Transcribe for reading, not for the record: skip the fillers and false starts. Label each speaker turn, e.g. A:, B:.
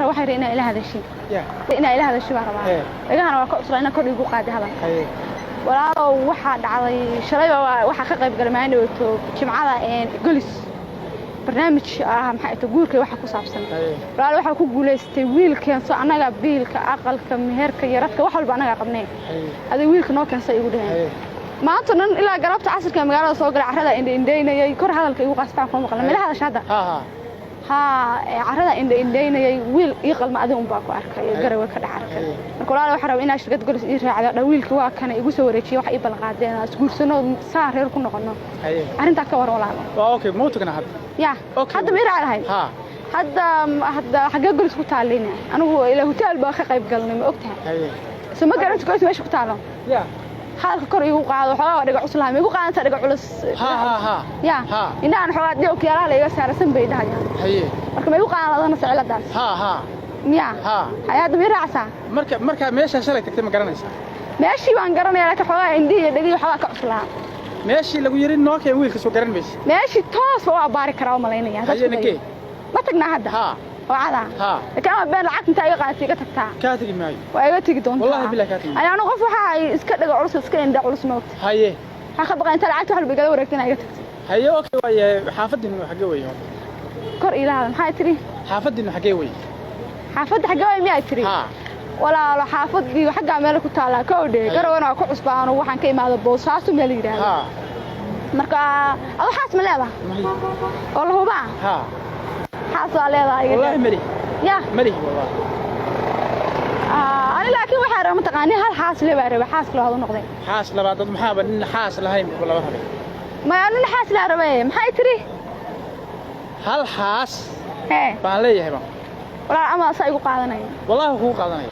A: Waxay rabeen inaa ila hadashin.
B: Ya.
A: Inaa ila hadashin baan rabaa. Dhagahana waa ka cusraa inaa kor igu qaadi hadalka.
B: Haye.
A: Walaalow, waxaa dhacday shalayba, waxaa ka qayb galay maalin dhawaato Jimcada Golis barnaamij ah, maxay tahay, guurka waxa ku saabsan.
B: Haye.
A: Walaalo, waxaa ku guulaystay wiil keenso, annaga biilka, aqalka, meherka iyo radka, wax walba annagaa qabnay.
B: Haye.
A: Adiga wiilka noo keensa igu dhaheen.
B: Haye.
A: Maanta dhan ilaa galabta casirka magaalada soo galay, carrada indha indhaynayay. Kor hadalka igu qaasfaan kuma maqla mela hadasha hadda.
B: Ha ha.
A: Haa, carrada indha indhaynayay, wiil ii qalma adiga unbaa ku arkay, Garawe ka dhex arkay. Marka walaalo, waxaa rabaa inaa shirkad Golis ii raacdo dha, wiilka waa kana igu soo wareejiyay, wax ii ballanqaadeen aan isguursano, saa reer ku noqono.
B: Haye.
A: Arrintaa ka war, walaalo.
B: Waa okay, ma u tagnaa hadda?
A: Ya.
B: Okay.
A: Hadda ma ii raaci lahayd?
B: Ha.
A: Hadda xaggee Golis ku taallayna? Anigu ilaa hotel baa ka qayb galnay, ma ogtahay?
B: Haye.
A: Soo ma garanta Golis meesha ku taalo?
B: Ya.
A: Hadalka kor iigu qaado, xoogaa waa dhiga cuslahay, ma igu qaadantaa dhiga culus?
B: Ha ha ha.
A: Ya.
B: Ha.
A: Indhahan xoogaa dhiyowkiyaalaha la iga saarasan bay dhahayaan.
B: Haye.
A: Marka ma igu qaadan ladana siciladaas?
B: Ha ha.
A: Miya?
B: Ha.
A: Hay, hadda ma ii raacsaa?
B: Marka meesha shalay tagtay ma garanaysaa?
A: Meeshii baan garanaya, laakiin xoogaa indhihi iyo dhegihii xoogaa ka cuslaa.
B: Meeshii lagu yiri noo keen wiilka, soo garan maysa?
A: Meeshii toos baa u abbaari karaa, u malaynaya.
B: Haye, nagee.
A: Ma tagnaa hadda?
B: Ha.
A: Oo cadaa?
B: Ha.
A: Laakiin ama been lacag intaa iga qaadatay iga tagtaa.
B: Kaa tegi maayo.
A: Waa iga tegi doontaa.
B: Wallahi billahi kaa tegi.
A: Ani anu qof waxa ay iska dhaga culus, iska indha culus, ma ogta?
B: Haye.
A: Waxaan ka baqay inta lacagta wax walba igala wareegta inaa iga tagto.
B: Haye, okay, waaye xaafadiinu xaggee weeye horta?
A: Kor ilaahada, maxaa tiri?
B: Xaafadiinu xaggee weeye?
A: Xaafadda xaggee waay miyaa tiri?
B: Ha.
A: Walaalo, xaafadii xaggaa meel ku taallaa kowdhe. Garawana waa ku cusbaano, waxaan ka imaada Boosaaso meel la yidhaahdo.
B: Ha.
A: Marka adu xaas ma leedahay?
B: Mahi.
A: Oo la hubaa?
B: Ha.
A: Xaas waa leedahay iga
B: Wallahi malihi.
A: Ya.
B: Malihi wallahi.
A: Ah, ani laakiin waxaa raba mataqaani, hal xaas le baa raba, xaas labaad u noqday.
B: Xaas labaad dad maxaaba nin xaas lahayn buu laba rabay.
A: Maya, nin xaas laa rabe, maxay tiri?
B: Hal xaas
A: hee
B: baan leeyahay baan.
A: Walaal, ama saa igu qaadanaya?
B: Wallahi kugu qaadanaya.